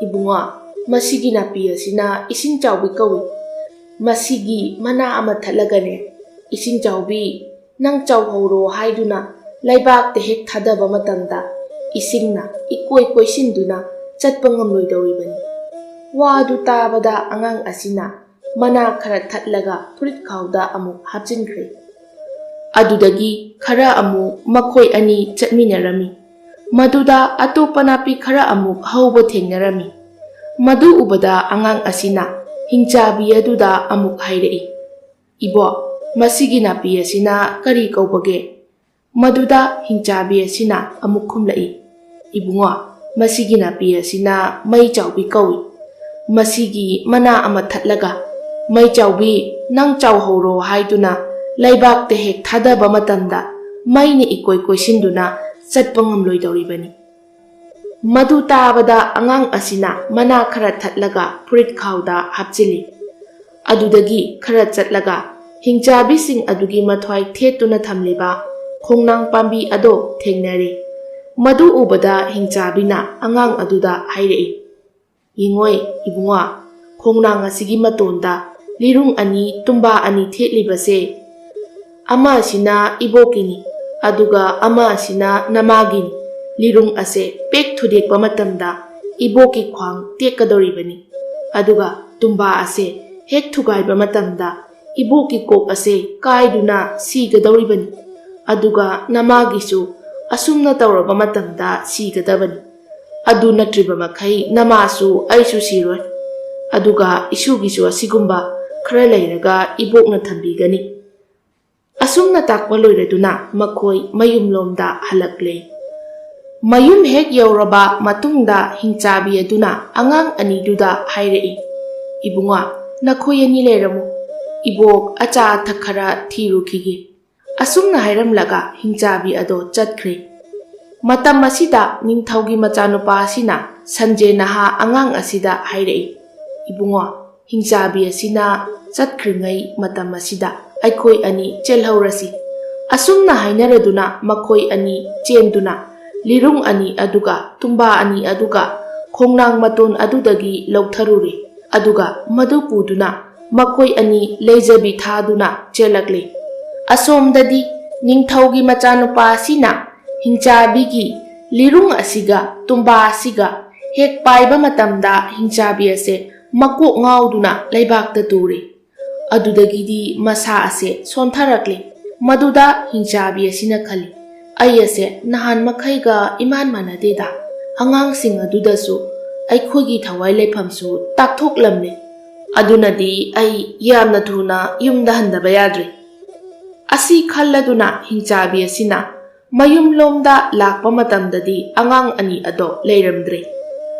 "ꯏꯕꯨꯡꯉꯣ, ꯃꯁꯤꯒꯤ ꯅꯥꯄꯤ ꯑꯁꯤꯅ ꯏꯁꯤꯡ ꯆꯥꯎꯕꯤ ꯀꯧꯏ꯫ ꯃꯁꯤꯒꯤ ꯃꯅꯥ ꯑꯃ ꯊꯠꯂꯒꯅꯦ, ꯏꯁꯤꯡ ꯆꯥꯎꯕꯤ ꯅꯪ ꯆꯥꯎꯍꯧꯔꯣ ꯍꯥꯏꯗꯨꯅ ꯂꯩꯕꯥꯛꯇ ꯍꯦꯛ ꯊꯥꯗꯕ ꯃꯇꯝꯗ ꯏꯁꯤꯡꯅ ꯏꯀꯣꯏ ꯀꯣꯏꯁꯤꯟꯗꯨꯅ ꯆꯠꯄ ꯉꯝꯂꯣꯏꯗꯧꯔꯤꯕꯅꯤ"꯫ ꯋꯥ ꯑꯗꯨ ꯇꯥꯕꯗ ꯑꯉꯥꯡ ꯑꯁꯤꯅ ꯃꯅꯥ ꯈꯔ ꯊꯠꯂꯒ ꯐꯨꯔꯤꯠ ꯈꯥꯎꯗ ꯑꯃꯨꯛ ꯍꯥꯞꯆꯤꯟꯈ꯭ꯔꯦ꯫ ꯑꯗꯨꯗꯒꯤ ꯈꯔ ꯑꯃꯨꯛ ꯃꯈꯣꯏ ꯑꯅꯤ ꯆꯠꯃꯤꯟꯅꯔꯝꯃꯤ꯫ ꯃꯗꯨꯗ ꯑꯇꯣꯞꯄ ꯅꯥꯄꯤ ꯈꯔ ꯑꯃꯨꯛ ꯍꯧꯕ ꯊꯦꯡꯅꯔꯝꯃꯤ꯫ ꯃꯗꯨ ꯎꯕꯗ ꯑꯉꯥꯡ ꯑꯁꯤꯅ ꯍꯤꯡꯆꯥꯕꯤ ꯑꯗꯨꯗ ꯑꯃꯨꯛ ꯍꯥꯏꯔꯛꯏ, "ꯏꯕꯣꯛ, ꯃꯁꯤꯒꯤ ꯅꯥꯄꯤ ꯑꯁꯤꯅ ꯀꯔꯤ ꯀꯧꯕꯒꯦ?" ꯃꯗꯨꯗ ꯍꯤꯡꯆꯥꯕꯤ ꯑꯁꯤꯅ ꯑꯃꯨꯛ ꯈꯨꯝꯂꯛꯏ, "ꯏꯕꯨꯡꯉꯣ, ꯃꯁꯤꯒꯤ ꯅꯥꯄꯤ ꯑꯁꯤꯅ ꯃꯩ ꯆꯥꯎꯕꯤ ꯀꯧꯏ꯫ ꯃꯁꯤꯒꯤ ꯃꯅꯥ ꯑꯃ ꯊꯠꯂꯒ, "ꯃꯩ ꯆꯥꯎꯕꯤ, ꯅꯪ ꯆꯥꯎꯍꯧꯔꯣ" ꯍꯥꯏꯗꯨꯅ ꯂꯩꯕꯥꯛꯇ ꯍꯦꯛ ꯊꯥꯗꯕ ꯃꯇꯝꯗ, ꯃꯩꯅ ꯏꯀꯣꯏ ꯀꯣꯏꯁꯤꯟꯗꯨꯅ ꯆꯠꯄ ꯉꯝꯂꯣꯏꯗꯧꯔꯤꯕꯅꯤ꯫ ꯃꯗꯨ ꯇꯥꯕꯗ ꯑꯉꯥꯡ ꯑꯁꯤꯅ ꯃꯅꯥ ꯈꯔ ꯊꯠꯂꯒ ꯐꯨꯔꯤꯠ ꯈꯥꯎꯗ ꯍꯥꯞꯆꯤꯜꯂꯤ꯫ ꯑꯗꯨꯗꯒꯤ ꯈꯔ ꯆꯠꯂꯒ ꯍꯤꯡꯆꯥꯕꯤꯁꯤꯡ ꯑꯗꯨꯒꯤ ꯃꯊ꯭ꯋꯥꯏ ꯊꯦꯠꯇꯨꯅ ꯊꯝꯂꯤꯕ ꯈꯣꯡꯅꯥꯡ ꯄꯥꯝꯕꯤ ꯑꯗꯣ ꯊꯦꯡꯅꯔꯦ꯫ ꯃꯗꯨ ꯎꯕꯗ ꯍꯤꯡꯆꯥꯕꯤꯅ ꯑꯉꯥꯡ ꯑꯗꯨꯗ ꯍꯥꯏꯔꯛꯏ, "ꯌꯦꯡꯉꯣꯏ ꯏꯕꯨꯡꯉꯣ, ꯈꯣꯡꯅꯥꯡ ꯑꯁꯤꯒꯤ ꯃꯇꯣꯟꯗ ꯂꯤꯔꯨꯡ ꯑꯅꯤ, ꯇꯨꯝꯕꯥ ꯑꯅꯤ ꯊꯦꯠꯂꯤꯕꯁꯦ, ꯑꯃ ꯑꯁꯤꯅ ꯏꯕꯣꯛꯀꯤꯅꯤ, ꯑꯗꯨꯒ ꯑꯃ ꯑꯁꯤꯅ ꯅꯃꯥꯒꯤꯅꯤ꯫ ꯂꯤꯔꯨꯡ ꯑꯁꯦ ꯄꯦꯛ ꯊꯨꯗꯦꯛꯄ ꯃꯇꯝꯗ ꯏꯕꯣꯛꯀꯤ ꯈ꯭ꯋꯥꯡ ꯇꯦꯛꯀꯗꯧꯔꯤꯕꯅꯤ, ꯑꯗꯨꯒ ꯇꯨꯝꯕꯥ ꯑꯁꯦ ꯍꯦꯛ ꯊꯨꯒꯥꯏꯕ ꯃꯇꯝꯗ ꯏꯕꯣꯛꯀꯤ ꯀꯣꯛ ꯑꯁꯦ ꯀꯥꯏꯗꯨꯅ ꯁꯤꯒꯗꯧꯔꯤꯕꯅꯤ, ꯑꯗꯨꯒ ꯅꯃꯥꯒꯤꯁꯨ ꯑꯁꯨꯝꯅ ꯇꯧꯔꯕ ꯃꯇꯝꯗ ꯁꯤꯒꯗꯕꯅꯤ꯫ ꯑꯗꯨ ꯅꯠꯇ꯭ꯔꯤꯕ ꯃꯈꯩ ꯅꯃꯥꯁꯨ ꯑꯩꯁꯨ ꯁꯤꯔꯣꯏ, ꯑꯗꯨꯒ ꯏꯁꯨꯒꯤꯁꯨ ꯑꯁꯤꯒꯨꯝꯕ ꯈꯔ ꯂꯩꯔꯒ ꯏꯕꯣꯛꯅ ꯊꯝꯕꯤꯒꯅꯤ"꯫ ꯑꯁꯨꯝꯅ ꯇꯥꯛꯄ ꯂꯣꯏꯔꯗꯨꯅ ꯃꯈꯣꯏ ꯃꯌꯨꯝꯂꯣꯝꯗ ꯍꯜꯂꯛꯂꯦ꯫ ꯃꯌꯨꯝ ꯍꯦꯛ ꯌꯧꯔꯕ ꯃꯇꯨꯡꯗ ꯍꯤꯡꯆꯥꯕꯤ ꯑꯗꯨꯅ ꯑꯉꯥꯡ ꯑꯅꯤꯗꯨꯗ ꯍꯥꯏꯔꯛꯏ, "ꯏꯕꯨꯡꯉꯣ, ꯅꯈꯣꯏ ꯑꯅꯤ ꯂꯩꯔꯝꯃꯨ꯫ ꯏꯕꯣꯛ ꯑꯆꯥ ꯑꯊꯛ ꯈꯔ ꯊꯤꯔꯨꯈꯤꯒꯦ"꯫ ꯑꯁꯨꯝꯅ ꯍꯥꯏꯔꯝꯂꯒ ꯍꯤꯡꯆꯥꯕꯤ ꯑꯗꯣ ꯆꯠꯈ꯭ꯔꯦ꯫ ꯃꯇꯝ ꯑꯁꯤꯗ ꯅꯤꯡꯊꯧꯒꯤ ꯃꯆꯥꯅꯨꯄꯥ ꯑꯁꯤꯅ ꯁꯟꯖꯦ ꯅꯍꯥ ꯑꯉꯥꯡ ꯑꯁꯤꯗ ꯍꯥꯏꯔꯛꯏ, "ꯏꯕꯨꯡꯉꯣ, ꯍꯤꯡꯆꯥꯕꯤ ꯑꯁꯤꯅ ꯆꯠꯈ꯭ꯔꯤꯉꯩ ꯃꯇꯝ ꯑꯁꯤꯗ ꯑꯩꯈꯣꯏ ꯑꯅꯤ ꯆꯦꯜꯍꯧꯔꯁꯤ"꯫ ꯑꯁꯨꯝꯅ ꯍꯥꯏꯅꯔꯗꯨꯅ ꯃꯈꯣꯏ ꯑꯅꯤ ꯆꯦꯟꯗꯨꯅ ꯂꯤꯔꯨꯡ ꯑꯅꯤ ꯑꯗꯨꯒ ꯇꯨꯝꯕꯥ ꯑꯅꯤ ꯑꯗꯨꯒ ꯈꯣꯡꯅꯥꯡ ꯃꯇꯣꯟ ꯑꯗꯨꯗꯒꯤ ꯂꯧꯊꯔꯨꯔꯦ꯫ ꯑꯗꯨꯒ ꯃꯗꯨ ꯄꯨꯗꯨꯅ ꯃꯈꯣꯏ ꯑꯅꯤ ꯂꯩꯖꯕꯤ ꯊꯥꯗꯨꯅ ꯆꯦꯜꯂꯛꯂꯦ꯫ ꯑꯁꯣꯝꯗꯗꯤ ꯅꯤꯡꯊꯧꯒꯤ ꯃꯆꯥꯅꯨꯄꯥ ꯑꯁꯤꯅ ꯍꯤꯡꯆꯥꯕꯤꯒꯤ ꯂꯤꯔꯨꯡ ꯑꯁꯤꯒ ꯇꯨꯝꯕꯥ ꯑꯁꯤꯒ ꯍꯦꯛ ꯄꯥꯏꯕ ꯃꯇꯝꯗ ꯍꯤꯡꯆꯥꯕꯤ ꯑꯁꯦ ꯃꯀꯣꯛ ꯉꯥꯎꯗꯨꯅ ꯂꯩꯕꯥꯛꯇ ꯇꯨꯔꯦ꯫ ꯑꯗꯨꯗꯒꯤꯗꯤ ꯃꯁꯥ ꯑꯁꯦ ꯁꯣꯟꯊꯔꯛꯂꯦ꯫ ꯃꯗꯨꯗ ꯍꯤꯡꯆꯥꯕꯤ ꯑꯁꯤꯅ ꯈꯜꯂꯤ, "ꯑꯩ ꯑꯁꯦ ꯅꯍꯥꯟ ꯃꯈꯩꯒ ꯏꯃꯥꯟ ꯃꯥꯟꯅꯗꯦꯗ꯫ ꯑꯉꯥꯡꯁꯤꯡ ꯑꯗꯨꯗꯁꯨ ꯑꯩꯈꯣꯏꯒꯤ ꯊꯋꯥꯏ ꯂꯩꯐꯝꯁꯨ ꯇꯥꯛꯊꯣꯛꯂꯝꯂꯦ꯫ ꯑꯗꯨꯅꯗꯤ ꯑꯩ ꯌꯥꯝꯅ ꯊꯨꯅ ꯌꯨꯝꯗ ꯍꯟꯗꯕ ꯌꯥꯗ꯭ꯔꯦ"꯫ ꯑꯁꯤ ꯈꯜꯂꯗꯨꯅ ꯍꯤꯡꯆꯥꯕꯤ ꯑꯁꯤꯅ ꯃꯌꯨꯝꯂꯣꯝꯗ ꯂꯥꯛꯄ ꯃꯇꯝꯗꯗꯤ ꯑꯉꯥꯡ ꯑꯅꯤ ꯑꯗꯣ ꯂꯩꯔꯝꯗ꯭ꯔꯦ꯫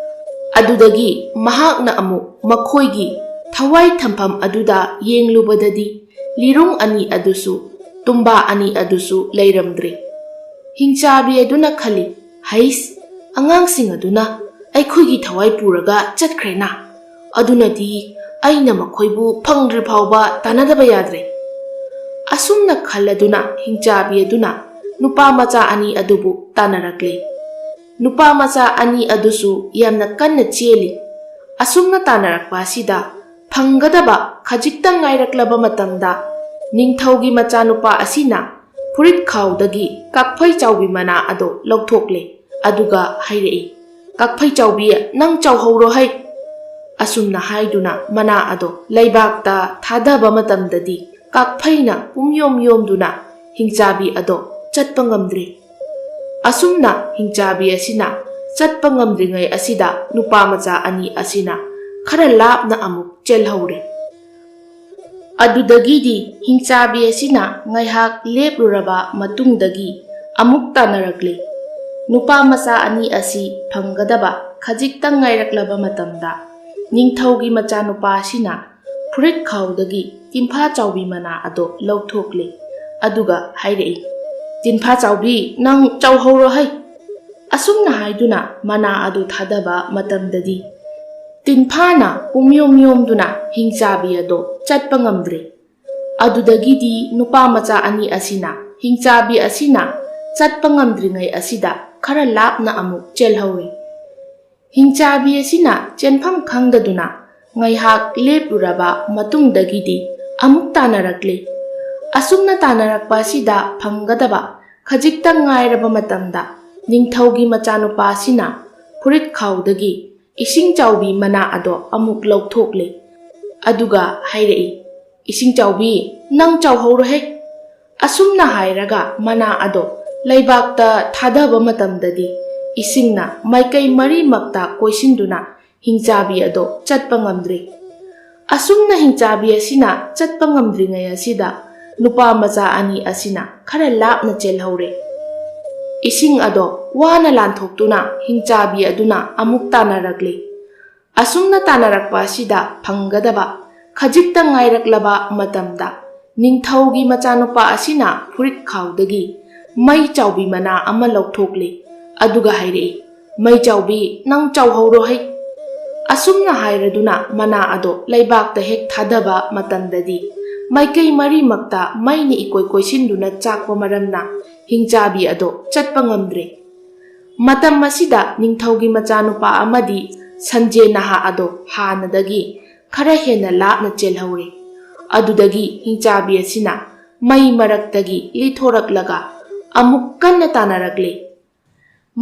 ꯑꯗꯨꯗꯒꯤ ꯃꯍꯥꯛꯅ ꯑꯃꯨꯛ ꯃꯈꯣꯏꯒꯤ ꯊꯋꯥꯏ ꯊꯝꯐꯝ ꯑꯗꯨꯗ ꯌꯦꯡꯂꯨꯕꯗꯗꯤ, ꯂꯤꯔꯨꯡ ꯑꯅꯤ ꯑꯗꯨꯁꯨ, ꯇꯨꯝꯕꯥ ꯑꯅꯤ ꯑꯗꯨꯁꯨ ꯂꯩꯔꯝꯗ꯭ꯔꯦ꯫ ꯍꯤꯡꯆꯥꯕꯤ ꯑꯗꯨꯅ ꯈꯜꯂꯤ, "ꯍꯩꯁ, ꯑꯉꯥꯡꯁꯤꯡ ꯑꯗꯨꯅ ꯑꯩꯈꯣꯏꯒꯤ ꯊꯋꯥꯏ ꯄꯨꯔꯒ ꯆꯠꯈ꯭ꯔꯦꯅ꯫ ꯑꯗꯨꯅꯗꯤ ꯑꯩꯅ ꯃꯈꯣꯏꯕꯨ ꯐꯪꯗ꯭ꯔꯤ ꯐꯥꯎꯕ ꯇꯥꯟꯅꯗꯕ ꯌꯥꯗ꯭ꯔꯦ"꯫ ꯑꯁꯨꯝꯅ ꯈꯜꯂꯗꯨꯅ ꯍꯤꯡꯆꯥꯕꯤ ꯑꯗꯨꯅ ꯅꯨꯄꯥ ꯃꯆꯥ ꯑꯅꯤ ꯑꯗꯨꯕꯨ ꯇꯥꯟꯅꯔꯛꯂꯦ꯫ ꯅꯨꯄꯥ ꯃꯆꯥ ꯑꯅꯤ ꯑꯗꯨꯁꯨ ꯌꯥꯝꯅ ꯀꯟꯅ ꯆꯦꯜꯂꯤ꯫ ꯑꯁꯨꯝꯅ ꯇꯥꯟꯅꯔꯛꯄ ꯑꯁꯤꯗ ꯐꯪꯒꯗꯕ ꯈꯖꯤꯛꯇꯪ ꯉꯥꯏꯔꯛꯂꯕ ꯃꯇꯝꯗ, ꯅꯤꯡꯊꯧꯒꯤ ꯃꯆꯥꯅꯨꯄꯥ ꯑꯁꯤꯅ ꯐꯨꯔꯤꯠ ꯈꯥꯎꯗꯒꯤ ꯀꯛꯐꯩ ꯆꯥꯎꯕꯤ ꯃꯅꯥ ꯑꯗꯨ ꯂꯧꯊꯣꯛꯂꯦ꯫ ꯑꯗꯨꯒ ꯍꯥꯏꯔꯛꯏ, "ꯀꯛꯐꯩ ꯆꯥꯎꯕꯤ, ꯅꯪ ꯆꯥꯎꯍꯧꯔꯣ ꯍꯩ!" ꯑꯁꯨꯝꯅ ꯍꯥꯏꯗꯨꯅ ꯃꯅꯥ ꯑꯗꯣ ꯂꯩꯕꯥꯛꯇ ꯊꯥꯗꯕ ꯃꯇꯝꯗꯗꯤ, ꯀꯛꯐꯩꯅ ꯄꯨꯝꯌꯣꯝ ꯌꯣꯝꯗꯨꯅ ꯍꯤꯡꯆꯥꯕꯤ ꯑꯗꯣ ꯆꯠꯄ ꯉꯝꯗ꯭ꯔꯦ꯫ ꯑꯁꯨꯝꯅ ꯍꯤꯡꯆꯥꯕꯤ ꯑꯁꯤꯅ ꯆꯠꯄ ꯉꯝꯗ꯭ꯔꯤꯉꯩ ꯑꯁꯤꯗ, ꯅꯨꯄꯥ ꯃꯆꯥ ꯑꯅꯤ ꯑꯁꯤꯅ ꯈꯔ ꯂꯥꯞꯅ ꯑꯃꯨꯛ ꯆꯦꯜꯍꯧꯔꯦ꯫ ꯑꯗꯨꯗꯒꯤꯗꯤ ꯍꯤꯡꯆꯥꯕꯤ ꯑꯁꯤꯅ ꯉꯥꯏꯍꯥꯛ ꯂꯦꯞꯂꯨꯔꯕ ꯃꯇꯨꯡꯗꯒꯤ ꯑꯃꯨꯛ ꯇꯥꯟꯅꯔꯛꯂꯦ꯫ ꯅꯨꯄꯥ ꯃꯆꯥ ꯑꯅꯤ ꯑꯁꯤ ꯐꯪꯒꯗꯕ ꯈꯖꯤꯛꯇꯪ ꯉꯥꯏꯔꯛꯂꯕ ꯃꯇꯝꯗ, ꯅꯤꯡꯊꯧꯒꯤ ꯃꯆꯥꯅꯨꯄꯥ ꯑꯁꯤꯅ ꯐꯨꯔꯤꯠ ꯈꯥꯎꯗꯒꯤ ꯇꯤꯟꯐꯥ ꯆꯥꯎꯕꯤ ꯃꯅꯥ ꯑꯗꯣ ꯂꯧꯊꯣꯛꯂꯦ꯫ ꯑꯗꯨꯒ ꯍꯥꯏꯔꯛꯏ, "ꯇꯤꯟꯐꯥ ꯆꯥꯎꯕꯤ, ꯅꯪ ꯆꯥꯎꯍꯧꯔꯣ ꯍꯩ!" ꯑꯁꯨꯝꯅ ꯍꯥꯏꯗꯨꯅ ꯃꯅꯥ ꯑꯗꯨ ꯊꯥꯗꯕ ꯃꯇꯝꯗꯗꯤ, ꯇꯤꯟꯐꯥꯅ ꯄꯨꯝꯌꯣꯝ ꯌꯣꯝꯗꯨꯅ ꯍꯤꯡꯆꯥꯕꯤ ꯑꯗꯣ ꯆꯠꯄ ꯉꯝꯗ꯭ꯔꯦ꯫ ꯑꯗꯨꯗꯒꯤꯗꯤ ꯅꯨꯄꯥ ꯃꯆꯥ ꯑꯅꯤ ꯑꯁꯤꯅ ꯍꯤꯡꯆꯥꯕꯤ ꯑꯁꯤꯅ ꯆꯠꯄ ꯉꯝꯗ꯭ꯔꯤꯉꯩ ꯑꯁꯤꯗ ꯈꯔ ꯂꯥꯞꯅ ꯑꯃꯨꯛ ꯆꯦꯜꯍꯧꯔꯦ꯫ ꯍꯤꯡꯆꯥꯕꯤ ꯑꯁꯤꯅ ꯆꯦꯟꯐꯝ ꯈꯪꯗꯗꯨꯅ ꯉꯥꯏꯍꯥꯛ ꯂꯦꯞꯂꯨꯔꯕ ꯃꯇꯨꯡꯗꯒꯤꯗꯤ ꯑꯃꯨꯛ ꯇꯥꯟꯅꯔꯛꯂꯦ꯫ ꯑꯁꯨꯝꯅ ꯇꯥꯟꯅꯔꯛꯄ ꯑꯁꯤꯗ ꯐꯪꯒꯗꯕ ꯈꯖꯤꯛꯇꯪ ꯉꯥꯏꯔꯕ ꯃꯇꯝꯗ, ꯅꯤꯡꯊꯧꯒꯤ ꯃꯆꯥꯅꯨꯄꯥ ꯑꯁꯤꯅ ꯐꯨꯔꯤꯠ ꯈꯥꯎꯗꯒꯤ ꯏꯁꯤꯡ ꯆꯥꯎꯕꯤ ꯃꯅꯥ ꯑꯗꯣ ꯑꯃꯨꯛ ꯂꯧꯊꯣꯛꯂꯦ꯫ ꯑꯗꯨꯒ ꯍꯥꯏꯔꯛꯏ, "ꯏꯁꯤꯡ ꯆꯥꯎꯕꯤ, ꯅꯪ ꯆꯥꯎꯍꯧꯔꯣꯍꯦ!" ꯑꯁꯨꯝꯅ ꯍꯥꯏꯔꯒ ꯃꯅꯥ ꯑꯗꯣ ꯂꯩꯕꯥꯛꯇ ꯊꯥꯗꯕ ꯃꯇꯝꯗꯗꯤ, ꯏꯁꯤꯡꯅ ꯃꯥꯏꯀꯩ ꯃꯔꯤꯃꯛꯇ ꯀꯣꯏꯁꯤꯟꯗꯨꯅ ꯍꯤꯡꯆꯥꯕꯤ ꯑꯗꯣ ꯆꯠꯄ ꯉꯝꯗ꯭ꯔꯦ꯫ ꯑꯁꯨꯝꯅ ꯍꯤꯡꯆꯥꯕꯤ ꯑꯁꯤꯅ ꯆꯠꯄ ꯉꯝꯗ꯭ꯔꯤꯉꯩ ꯑꯁꯤꯗ, ꯅꯨꯄꯥ ꯃꯆꯥ ꯑꯅꯤ ꯑꯁꯤꯅ ꯈꯔ ꯂꯥꯞꯅ ꯆꯦꯜꯍꯧꯔꯦ꯫ ꯏꯁꯤꯡ ꯑꯗꯣ ꯋꯥꯅ ꯂꯥꯟꯊꯣꯛꯇꯨꯅ ꯍꯤꯡꯆꯥꯕꯤ ꯑꯗꯨꯅ ꯑꯃꯨꯛ ꯇꯥꯟꯅꯔꯛꯂꯦ꯫ ꯑꯁꯨꯝꯅ ꯇꯥꯟꯅꯔꯛꯄ ꯑꯁꯤꯗ ꯐꯪꯒꯗꯕ ꯈꯖꯤꯛꯇ ꯉꯥꯏꯔꯛꯂꯕ ꯃꯇꯝꯗ, ꯅꯤꯡꯊꯧꯒꯤ ꯃꯆꯥꯅꯨꯄꯥ ꯑꯁꯤꯅ ꯐꯨꯔꯤꯠ ꯈꯥꯎꯗꯒꯤ ꯃꯩ ꯆꯥꯎꯕꯤ ꯃꯅꯥ ꯑꯃ ꯂꯧꯊꯣꯛꯂꯦ꯫ ꯑꯗꯨꯒ ꯍꯥꯏꯔꯛꯏ, "ꯃꯩ ꯆꯥꯎꯕꯤ, ꯅꯪ ꯆꯥꯎꯍꯧꯔꯣ ꯍꯩ!" ꯑꯁꯨꯝꯅ ꯍꯥꯏꯔꯗꯨꯅ ꯃꯅꯥ ꯑꯗꯣ ꯂꯩꯕꯥꯛꯇ ꯍꯦꯛ ꯊꯥꯗꯕ ꯃꯇꯝꯗꯗꯤ, ꯃꯥꯏꯀꯩ ꯃꯔꯤꯃꯛꯇ ꯃꯩꯅ ꯏꯀꯣꯏ ꯀꯣꯏꯁꯤꯟꯗꯨꯅ ꯆꯥꯛꯄ ꯃꯔꯝꯅ ꯍꯤꯡꯆꯥꯕꯤ ꯑꯗꯣ ꯆꯠꯄ ꯉꯝꯗ꯭ꯔꯦ꯫ ꯃꯇꯝ ꯑꯁꯤꯗ ꯅꯤꯡꯊꯧꯒꯤ ꯃꯆꯥꯅꯨꯄꯥ ꯑꯃꯗꯤ ꯁꯟꯖꯦ ꯅꯍꯥ ꯑꯗꯣ ꯍꯥꯟꯅꯗꯒꯤ ꯈꯔ ꯍꯦꯟꯅ ꯂꯥꯞꯅ ꯆꯦꯜꯍꯧꯔꯦ꯫ ꯑꯗꯨꯗꯒꯤ ꯍꯤꯡꯆꯥꯕꯤ ꯑꯁꯤꯅ ꯃꯩ ꯃꯔꯛꯇꯒꯤ ꯂꯤꯊꯣꯔꯛꯂꯒ ꯑꯃꯨꯛ ꯀꯟꯅ ꯇꯥꯟꯅꯔꯛꯂꯦ꯫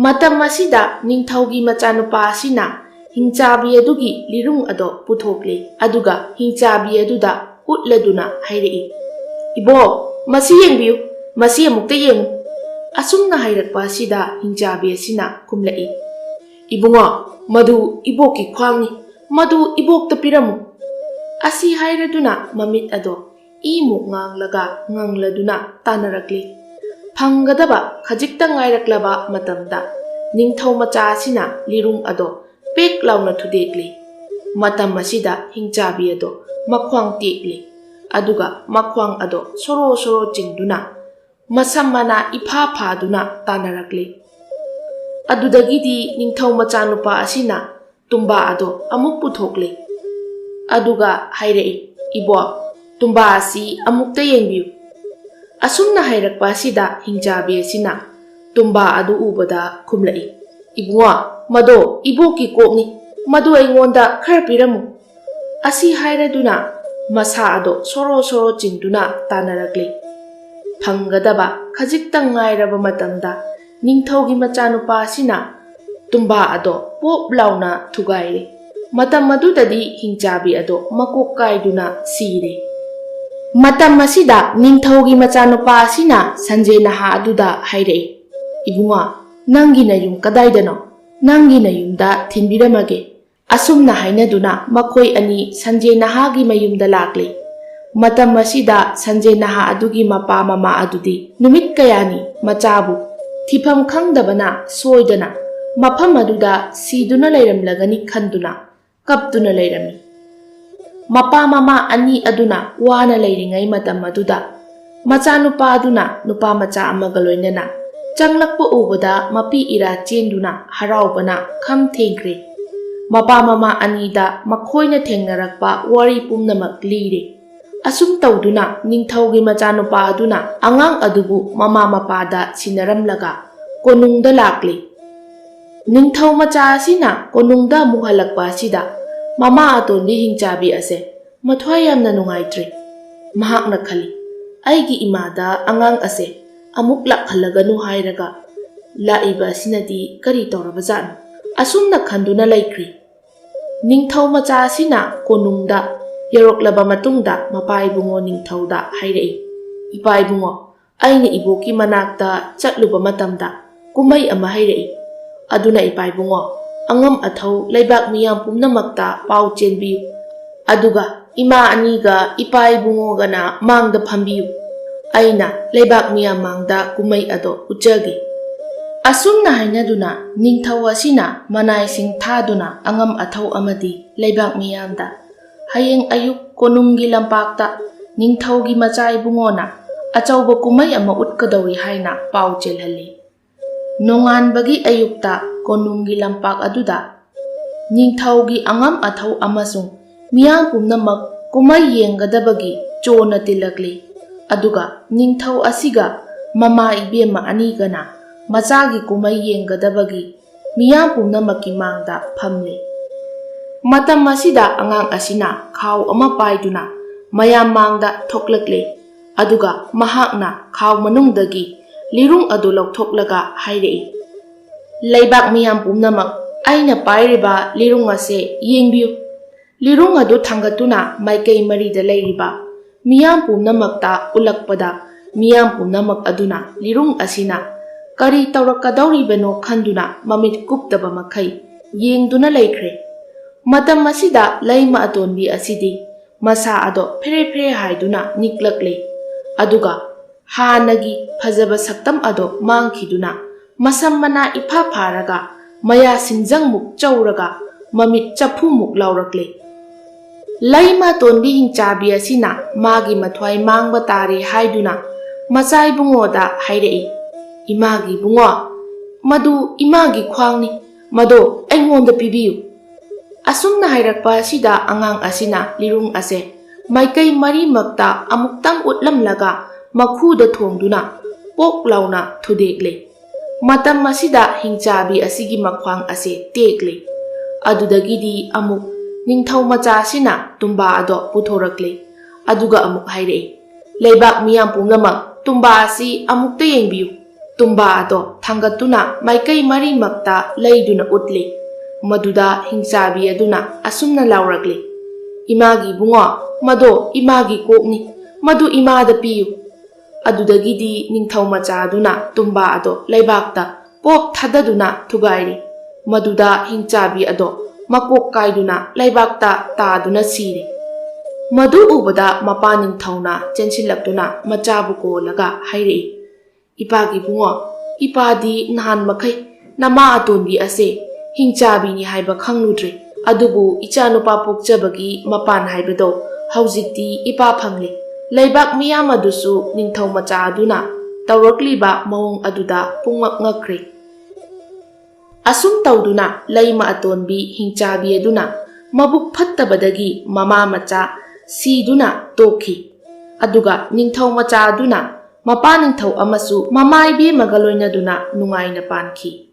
ꯃꯇꯝ ꯑꯁꯤꯗ ꯅꯤꯡꯊꯧꯒꯤ ꯃꯆꯥꯅꯨꯄꯥ ꯑꯁꯤꯅ ꯍꯤꯡꯆꯥꯕꯤ ꯑꯗꯨꯒꯤ ꯂꯤꯔꯨꯡ ꯑꯗꯣ ꯄꯨꯊꯣꯛꯂꯦ, ꯑꯗꯨꯒ ꯍꯤꯡꯆꯥꯕꯤ ꯑꯗꯨꯗ ꯎꯠꯂꯗꯨꯅ ꯍꯥꯏꯔꯛꯏ, "ꯏꯕꯣꯛ, ꯃꯁꯤ ꯌꯦꯡꯕꯤꯌꯨ, ꯃꯁꯤ ꯑꯃꯨꯛꯇ ꯌꯦꯡꯉꯨ"꯫ ꯑꯁꯨꯝꯅ ꯍꯥꯏꯔꯛꯄ ꯑꯁꯤꯗ ꯍꯤꯡꯆꯥꯕꯤ ꯑꯁꯤꯅ ꯈꯨꯝꯂꯛꯏ, "ꯏꯕꯨꯡꯉꯣ, ꯃꯗꯨ ꯏꯕꯣꯛꯀꯤ ꯈ꯭ꯋꯥꯡꯅꯤ, ꯃꯗꯨ ꯏꯕꯣꯛꯇ ꯄꯤꯔꯝꯃꯨ"꯫ ꯑꯁꯤ ꯍꯥꯏꯔꯗꯨꯅ ꯃꯃꯤꯠ ꯑꯗꯣ ꯏꯃꯨꯛ ꯉꯥꯡꯂꯒ ꯉꯪꯂꯗꯨꯅ ꯇꯥꯟꯅꯔꯛꯂꯤ꯫ ꯐꯪꯒꯗꯕ ꯈꯖꯤꯛꯇ ꯉꯥꯏꯔꯛꯂꯕ ꯃꯇꯝꯗ ꯅꯤꯡꯊꯧ ꯃꯆꯥ ꯑꯁꯤꯅ ꯂꯤꯔꯨꯡ ꯑꯗꯣ ꯄꯦꯛ ꯂꯥꯎꯅ ꯊꯨꯗꯦꯛꯂꯤ꯫ ꯃꯇꯝ ꯑꯁꯤꯗ ꯍꯤꯡꯆꯥꯕꯤ ꯑꯗꯣ ꯃꯈ꯭ꯋꯥꯡ ꯇꯦꯛꯂꯤ, ꯑꯗꯨꯒ ꯃꯈ꯭ꯋꯥꯡ ꯑꯗꯣ ꯁꯣꯔꯣ ꯁꯣꯔꯣ ꯆꯤꯡꯗꯨꯅ ꯃꯁꯝ ꯃꯅꯥ ꯏꯐꯥ ꯐꯥꯗꯨꯅ ꯇꯥꯟꯅꯔꯛꯂꯤ꯫ ꯑꯗꯨꯗꯒꯤꯗꯤ ꯅꯤꯡꯊꯧ ꯃꯆꯥꯅꯨꯄꯥ ꯑꯁꯤꯅ ꯇꯨꯝꯕꯥ ꯑꯗꯣ ꯑꯃꯨꯛ ꯄꯨꯊꯣꯛꯂꯦ꯫ ꯑꯗꯨꯒ ꯍꯥꯏꯔꯛꯏ, "ꯏꯕꯣꯛ, ꯇꯨꯝꯕꯥ ꯑꯁꯤ ꯑꯃꯨꯛꯇ ꯌꯦꯡꯕꯤꯌꯨ"꯫ ꯑꯁꯨꯝꯅ ꯍꯥꯏꯔꯛꯄ ꯑꯁꯤꯗ ꯍꯤꯡꯆꯥꯕꯤ ꯑꯁꯤꯅ ꯇꯨꯝꯕꯥ ꯑꯗꯨ ꯎꯕꯗ ꯈꯨꯝꯂꯛꯏ, "ꯏꯕꯨꯡꯉꯣ, ꯃꯗꯣ ꯏꯕꯣꯛꯀꯤ ꯀꯣꯛꯅꯤ, ꯃꯗꯨ ꯑꯩꯉꯣꯟꯗ ꯈꯔ ꯄꯤꯔꯝꯃꯨ"꯫ ꯑꯁꯤ ꯍꯥꯏꯔꯗꯨꯅ ꯃꯁꯥ ꯑꯗꯣ ꯁꯣꯔꯣ ꯁꯣꯔꯣ ꯆꯤꯡꯗꯨꯅ ꯇꯥꯟꯅꯔꯛꯂꯤ꯫ ꯐꯪꯒꯗꯕ ꯈꯖꯤꯛꯇꯪ ꯉꯥꯏꯔꯕ ꯃꯇꯝꯗ ꯅꯤꯡꯊꯧꯒꯤ ꯃꯆꯥꯅꯨꯄꯥ ꯑꯁꯤꯅ ꯇꯨꯝꯕꯥ ꯑꯗꯣ ꯄꯣꯞ ꯂꯥꯎꯅ ꯊꯨꯒꯥꯏꯔꯦ꯫ ꯃꯇꯝ ꯑꯗꯨꯗꯗꯤ ꯍꯤꯡꯆꯥꯕꯤ ꯑꯗꯣ ꯃꯀꯣꯛ ꯀꯥꯏꯗꯨꯅ ꯁꯤꯔꯦ꯫ ꯃꯇꯝ ꯑꯁꯤꯗ ꯅꯤꯡꯊꯧꯒꯤ ꯃꯆꯥꯅꯨꯄꯥ ꯑꯁꯤꯅ ꯁꯟꯖꯦ ꯅꯍꯥ ꯑꯗꯨꯗ ꯍꯥꯏꯔꯛꯏ, "ꯏꯕꯨꯡꯉꯣ, ꯅꯪꯒꯤ ꯅꯌꯨꯝ ꯀꯗꯥꯏꯗꯅꯣ? ꯅꯪꯒꯤ ꯅꯌꯨꯝꯗ ꯊꯤꯟꯕꯤꯔꯝꯃꯒꯦ"꯫ ꯑꯁꯨꯝꯅ ꯍꯥꯏꯅꯗꯨꯅ ꯃꯈꯣꯏ ꯑꯅꯤ ꯁꯟꯖꯦ ꯅꯍꯥꯒꯤ ꯃꯌꯨꯝꯗ ꯂꯥꯛꯂꯦ꯫ ꯃꯇꯝ ꯑꯁꯤꯗ ꯁꯟꯖꯦ ꯅꯍꯥ ꯑꯗꯨꯒꯤ ꯃꯄꯥ ꯃꯃꯥ ꯑꯗꯨꯗꯤ ꯅꯨꯃꯤꯠ ꯀꯌꯥꯅꯤ ꯃꯆꯥꯕꯨ ꯊꯤꯐꯝ ꯈꯪꯗꯕꯅ ꯁꯣꯏꯗꯅ ꯃꯐꯝ ꯑꯗꯨꯗ ꯁꯤꯗꯨꯅ ꯂꯩꯔꯝꯂꯒꯅꯤ ꯈꯟꯗꯨꯅ ꯀꯞꯇꯨꯅ ꯂꯩꯔꯝꯃꯤ꯫ ꯃꯄꯥ ꯃꯃꯥ ꯑꯅꯤ ꯑꯗꯨꯅ ꯋꯥꯅ ꯂꯩꯔꯤꯉꯩ ꯃꯇꯝ ꯑꯗꯨꯗ, ꯃꯆꯥꯅꯨꯄꯥ ꯑꯗꯨꯅ ꯅꯨꯄꯥ ꯃꯆꯥ ꯑꯃꯒ ꯂꯣꯏꯅꯅ ꯆꯪꯂꯛꯄ ꯎꯕꯗ ꯃꯄꯤ ꯏꯔꯥ ꯆꯦꯟꯗꯨꯅ ꯍꯔꯥꯎꯕꯅ ꯈꯝ ꯊꯦꯡꯈ꯭ꯔꯦ꯫ ꯃꯄꯥ ꯃꯃꯥ ꯑꯅꯤꯗ ꯃꯈꯣꯏꯅ ꯊꯦꯡꯅꯔꯛꯄ ꯋꯥꯔꯤ ꯄꯨꯝꯅꯃꯛ ꯂꯤꯔꯦ꯫ ꯑꯁꯨꯝ ꯇꯧꯗꯨꯅ ꯅꯤꯡꯊꯧꯒꯤ ꯃꯆꯥꯅꯨꯄꯥ ꯑꯗꯨꯅ ꯑꯉꯥꯡ ꯑꯗꯨꯕꯨ ꯃꯃꯥ ꯃꯄꯥꯗ ꯁꯤꯟꯅꯔꯝꯂꯒ ꯀꯣꯅꯨꯡꯗ ꯂꯥꯛꯂꯤ꯫ ꯅꯤꯡꯊꯧ ꯃꯆꯥ ꯑꯁꯤꯅ ꯀꯣꯅꯨꯡꯗ ꯑꯃꯨꯛ ꯍꯜꯂꯛꯄ ꯑꯁꯤꯗ ꯃꯃꯥ ꯑꯇꯣꯟꯕꯤ ꯍꯤꯡꯆꯥꯕꯤ ꯑꯁꯦ ꯃꯊ꯭ꯋꯥꯏ ꯌꯥꯝꯅ ꯅꯨꯡꯉꯥꯏꯇ꯭ꯔꯦ꯫ ꯃꯍꯥꯛꯅ ꯈꯜꯂꯤ, "ꯑꯩꯒꯤ ꯏꯃꯥꯗ ꯑꯉꯥꯡ ꯑꯁꯦ ꯑꯃꯨꯛ ꯂꯥꯛꯍꯜꯂꯒꯅꯨ ꯍꯥꯏꯔꯒ ꯂꯥꯛꯏꯕ ꯑꯁꯤꯅꯗꯤ ꯀꯔꯤ ꯇꯧꯔꯕꯖꯥꯠꯅꯣ?" ꯑꯁꯨꯝꯅ ꯈꯟꯗꯨꯅ ꯂꯩꯈ꯭ꯔꯤ꯫ ꯅꯤꯡꯊꯧ ꯃꯆꯥ ꯑꯁꯤꯅ ꯀꯣꯅꯨꯡꯗ ꯌꯧꯔꯛꯂꯕ ꯃꯇꯨꯡꯗ ꯃꯄꯥ ꯏꯕꯨꯡꯉꯣ ꯅꯤꯡꯊꯧꯗ ꯍꯥꯏꯔꯛꯏ, "ꯏꯄꯥ ꯏꯕꯨꯡꯉꯣ, ꯑꯩꯅ ꯏꯕꯣꯛꯀꯤ ꯃꯅꯥꯛꯇ ꯆꯠꯂꯨꯕ ꯃꯇꯝꯗ ꯀꯨꯝꯍꯩ ꯑꯃ ꯍꯩꯔꯛꯏ꯫ ꯑꯗꯨꯅ ꯏꯄꯥ ꯏꯕꯨꯡꯉꯣ, ꯑꯉꯝ ꯑꯊꯧ ꯂꯩꯕꯥꯛ ꯃꯤꯌꯥꯝ ꯄꯨꯝꯅꯃꯛꯇ ꯄꯥꯎ ꯆꯦꯟꯕꯤꯌꯨ꯫ ꯑꯗꯨꯒ ꯏꯃꯥ ꯑꯅꯤꯒ ꯏꯄꯥ ꯏꯕꯨꯡꯉꯣꯒꯅ ꯃꯥꯡꯗ ꯐꯝꯕꯤꯌꯨ꯫ ꯑꯩꯅ ꯂꯩꯕꯥꯛ ꯃꯤꯌꯥꯝ ꯃꯥꯡꯗ ꯀꯨꯝꯍꯩ ꯑꯗꯣ ꯎꯠꯆꯒꯦ꯫" ꯑꯁꯨꯝꯅ ꯍꯥꯏꯅꯗꯨꯅ ꯅꯤꯡꯊꯧ ꯑꯁꯤꯅ ꯃꯅꯥꯏꯁꯤꯡ ꯊꯥꯗꯨꯅ ꯑꯉꯝ ꯑꯊꯧ ꯑꯃꯗꯤ ꯂꯩꯕꯥꯛ ꯃꯤꯌꯥꯝꯗ, "ꯍꯌꯦꯡ ꯑꯌꯨꯛ ꯀꯣꯅꯨꯡꯒꯤ ꯂꯝꯄꯥꯛꯇ ꯅꯤꯡꯊꯧꯒꯤ ꯃꯆꯥ ꯏꯕꯨꯡꯉꯣꯅ ꯑꯆꯧꯕ ꯀꯨꯝꯍꯩ ꯑꯃ ꯎꯠꯀꯗꯧꯔꯤ" ꯍꯥꯏꯅ ꯄꯥꯎ ꯆꯦꯜꯍꯜꯂꯤ꯫ ꯅꯣꯡꯉꯥꯟꯕꯒꯤ ꯑꯌꯨꯛꯇ ꯀꯣꯅꯨꯡꯒꯤ ꯂꯝꯄꯥꯛ ꯑꯗꯨꯗ ꯅꯤꯡꯊꯧꯒꯤ ꯑꯉꯝ ꯑꯊꯧ ꯑꯃꯁꯨꯡ ꯃꯤꯌꯥꯝ ꯄꯨꯝꯅꯃꯛ ꯀꯨꯝꯍꯩ ꯌꯦꯡꯒꯗꯕꯒꯤ ꯆꯣꯅ ꯇꯤꯜꯂꯛꯂꯤ꯫ ꯑꯗꯨꯒ ꯅꯤꯡꯊꯧ ꯑꯁꯤꯒ ꯃꯃꯥ ꯏꯕꯦꯝꯃ ꯑꯅꯤꯒꯅ ꯃꯆꯥꯒꯤ ꯀꯨꯝꯍꯩ ꯌꯦꯡꯒꯗꯕꯒꯤ ꯃꯤꯌꯥꯝ ꯄꯨꯝꯅꯃꯛꯀꯤ ꯃꯥꯡꯗ ꯐꯝꯂꯤ꯫ ꯃꯇꯝ ꯑꯁꯤꯗ ꯑꯉꯥꯡ ꯑꯁꯤꯅ ꯈꯥꯎ ꯑꯃ ꯄꯥꯏꯗꯨꯅ ꯃꯌꯥꯝ ꯃꯥꯡꯗ ꯊꯣꯛꯂꯛꯂꯦ꯫ ꯑꯗꯨꯒ ꯃꯍꯥꯛꯅ ꯈꯥꯎ ꯃꯅꯨꯡꯗꯒꯤ ꯂꯤꯔꯨꯡ ꯑꯗꯨ ꯂꯧꯊꯣꯛꯂꯒ ꯍꯥꯏꯔꯛꯏ, "ꯂꯩꯕꯥꯛ ꯃꯤꯌꯥꯝ ꯄꯨꯝꯅꯃꯛ, ꯑꯩꯅ ꯄꯥꯏꯔꯤꯕ ꯂꯤꯔꯨꯡ ꯑꯁꯦ ꯌꯦꯡꯕꯤꯌꯨ꯫" ꯂꯤꯔꯨꯡ ꯑꯗꯨ ꯊꯥꯡꯒꯠꯇꯨꯅ ꯃꯥꯏꯀꯩ ꯃꯔꯤꯗ ꯂꯩꯔꯤꯕ ꯃꯤꯌꯥꯝ ꯄꯨꯝꯅꯃꯛꯇ ꯎꯠꯂꯛꯄꯗ, ꯃꯤꯌꯥꯝ ꯄꯨꯝꯅꯃꯛ ꯑꯗꯨꯅ ꯂꯤꯔꯨꯡ ꯑꯁꯤꯅ ꯀꯔꯤ ꯇꯧꯔꯛꯀꯗꯧꯔꯤꯕꯅꯣ ꯈꯟꯗꯨꯅ ꯃꯃꯤꯠ ꯀꯨꯞꯇꯕ ꯃꯈꯩ ꯌꯦꯡꯗꯨꯅ ꯂꯩꯈ꯭ꯔꯦ꯫ ꯃꯇꯝ ꯑꯁꯤꯗ ꯂꯩꯃ ꯑꯇꯣꯟꯕꯤ ꯑꯁꯤꯗꯤ ꯃꯁꯥ ꯑꯗꯣ ꯐꯦꯔꯦ ꯐꯦꯔꯦ ꯍꯥꯏꯗꯨꯅ ꯅꯤꯛꯂꯛꯂꯦ꯫ ꯑꯗꯨꯒ ꯍꯥꯟꯅꯒꯤ ꯐꯖꯕ ꯁꯛꯇꯝ ꯑꯗꯣ ꯃꯥꯡꯈꯤꯗꯨꯅ ꯃꯁꯝ ꯃꯅꯥ ꯏꯐꯥ ꯐꯥꯔꯒ ꯃꯌꯥ ꯁꯤꯡꯖꯪꯃꯨꯛ ꯆꯧꯔꯒ ꯃꯃꯤꯠ ꯆꯐꯨꯃꯨꯛ ꯂꯥꯎꯔꯛꯂꯦ꯫ ꯂꯩꯃ ꯑꯇꯣꯟꯕꯤ ꯍꯤꯡꯆꯥꯕꯤ ꯑꯁꯤꯅ ꯃꯥꯒꯤ ꯃꯊ꯭ꯋꯥꯏ ꯃꯥꯡꯕ ꯇꯥꯔꯦ ꯍꯥꯏꯗꯨꯅ ꯃꯆꯥ ꯏꯕꯨꯡꯉꯣꯗ ꯍꯥꯏꯔꯛꯏ, "ꯏꯃꯥꯒꯤ ꯏꯕꯨꯡꯉꯣ, ꯃꯗꯨ ꯏꯃꯥꯒꯤ ꯈ꯭ꯋꯥꯡꯅꯤ, ꯃꯗꯣ ꯑꯩꯉꯣꯟꯗ ꯄꯤꯕꯤꯌꯨ"꯫ ꯑꯁꯨꯝꯅ ꯍꯥꯏꯔꯛꯄ ꯑꯁꯤꯗ ꯑꯉꯥꯡ ꯑꯁꯤꯅ ꯂꯤꯔꯨꯡ ꯑꯁꯦ ꯃꯥꯏꯀꯩ ꯃꯔꯤꯃꯛꯇ ꯑꯃꯨꯛꯇꯪ ꯎꯠꯂꯝꯂꯒ ꯃꯈꯨꯗ ꯊꯣꯡꯗꯨꯅ ꯄꯣꯛ ꯂꯥꯎꯅ ꯊꯨꯗꯦꯛꯂꯦ꯫ ꯃꯇꯝ ꯑꯁꯤꯗ ꯍꯤꯡꯆꯥꯕꯤ ꯑꯁꯤꯒꯤ ꯃꯈ꯭ꯋꯥꯡ ꯑꯁꯦ ꯇꯦꯛꯂꯦ꯫ ꯑꯗꯨꯗꯒꯤꯗꯤ ꯑꯃꯨꯛ ꯅꯤꯡꯊꯧ ꯃꯆꯥ ꯑꯁꯤꯅ ꯇꯨꯝꯕꯥ ꯑꯗꯣ ꯄꯨꯊꯣꯔꯛꯂꯦ꯫ ꯑꯗꯨꯒ ꯑꯃꯨꯛ ꯍꯥꯏꯔꯛꯏ, "ꯂꯩꯕꯥꯛ ꯃꯤꯌꯥꯝ ꯄꯨꯝꯅꯃꯛ, ꯇꯨꯝꯕꯥ ꯑꯁꯤ ꯑꯃꯨꯛꯇ ꯌꯦꯡꯕꯤꯌꯨ"꯫ ꯇꯨꯝꯕꯥ ꯑꯗꯣ ꯊꯥꯡꯒꯠꯇꯨꯅ ꯃꯥꯏꯀꯩ ꯃꯔꯤꯃꯛꯇ ꯂꯩꯗꯨꯅ ꯎꯠꯂꯤ꯫ ꯃꯗꯨꯗ ꯍꯤꯡꯆꯥꯕꯤ ꯑꯗꯨꯅ ꯑꯁꯨꯝꯅ ꯂꯥꯎꯔꯛꯂꯤ, "ꯏꯃꯥꯒꯤ ꯏꯕꯨꯡꯉꯣ, ꯃꯗꯣ ꯏꯃꯥꯒꯤ ꯀꯣꯛꯅꯤ, ꯃꯗꯨ ꯏꯃꯥꯗ ꯄꯤꯌꯨ"꯫ ꯑꯗꯨꯗꯒꯤꯗꯤ ꯅꯤꯡꯊꯧ ꯃꯆꯥ ꯑꯗꯨꯅ ꯇꯨꯝꯕꯥ ꯑꯗꯣ ꯂꯩꯕꯥꯛꯇ ꯄꯣꯞ ꯊꯥꯗꯗꯨꯅ ꯊꯨꯒꯥꯏꯔꯤ꯫ ꯃꯗꯨꯗ ꯍꯤꯡꯆꯥꯕꯤ ꯑꯗꯣ ꯃꯀꯣꯛ ꯀꯥꯏꯗꯨꯅ ꯂꯩꯕꯥꯛꯇ ꯇꯥꯗꯨꯅ ꯁꯤꯔꯦ꯫ ꯃꯗꯨ ꯎꯕꯗ ꯃꯄꯥ ꯅꯤꯡꯊꯧꯅ ꯆꯦꯟꯁꯤꯜꯂꯛꯇꯨꯅ ꯃꯆꯥꯕꯨ ꯀꯣꯜꯂꯒ ꯍꯥꯏꯔꯛꯏ, "ꯏꯄꯥꯒꯤ ꯏꯕꯨꯡꯉꯣ, ꯏꯄꯥꯗꯤ ꯅꯍꯥꯟ ꯃꯈꯩ ꯅꯃꯥ ꯑꯇꯣꯟꯕꯤ ꯑꯁꯦ ꯍꯤꯡꯆꯥꯕꯤꯅꯤ ꯍꯥꯏꯕ ꯈꯪꯂꯨꯗ꯭ꯔꯦ꯫ ꯑꯗꯨꯕꯨ ꯏꯆꯥꯅꯨꯄꯥ ꯄꯣꯛꯆꯕꯒꯤ ꯃꯄꯥꯟ ꯍꯥꯏꯕꯗꯣ ꯍꯧꯖꯤꯛꯇꯤ ꯏꯄꯥ ꯐꯪꯂꯦ"꯫ ꯂꯩꯕꯥꯛ ꯃꯤꯌꯥꯝ ꯑꯗꯨꯁꯨ ꯅꯤꯡꯊꯧ ꯃꯆꯥ ꯑꯗꯨꯅ ꯇꯧꯔꯛꯂꯤꯕ ꯃꯑꯣꯡ ꯑꯗꯨꯗ ꯄꯨꯡꯉꯛ ꯉꯛꯈ꯭ꯔꯦ꯫ ꯑꯁꯨꯝ ꯇꯧꯗꯨꯅ ꯂꯩꯃ ꯑꯇꯣꯟꯕꯤ ꯍꯤꯡꯆꯥꯕꯤ ꯑꯗꯨꯅ ꯃꯕꯨꯛ ꯐꯠꯇꯕꯗꯒꯤ ꯃꯃꯥ ꯃꯆꯥ ꯁꯤꯗꯨꯅ ꯇꯣꯛꯈꯤ꯫ ꯑꯗꯨꯒ ꯅꯤꯡꯊꯧ ꯃꯆꯥ ꯑꯗꯨꯅ ꯃꯄꯥ ꯅꯤꯡꯊꯧ ꯑꯃꯁꯨ ꯃꯃꯥ ꯏꯕꯦꯝꯃꯒ ꯂꯣꯏꯅꯗꯨꯅ ꯅꯨꯡꯉꯥꯏꯅ ꯄꯥꯟꯈꯤ꯫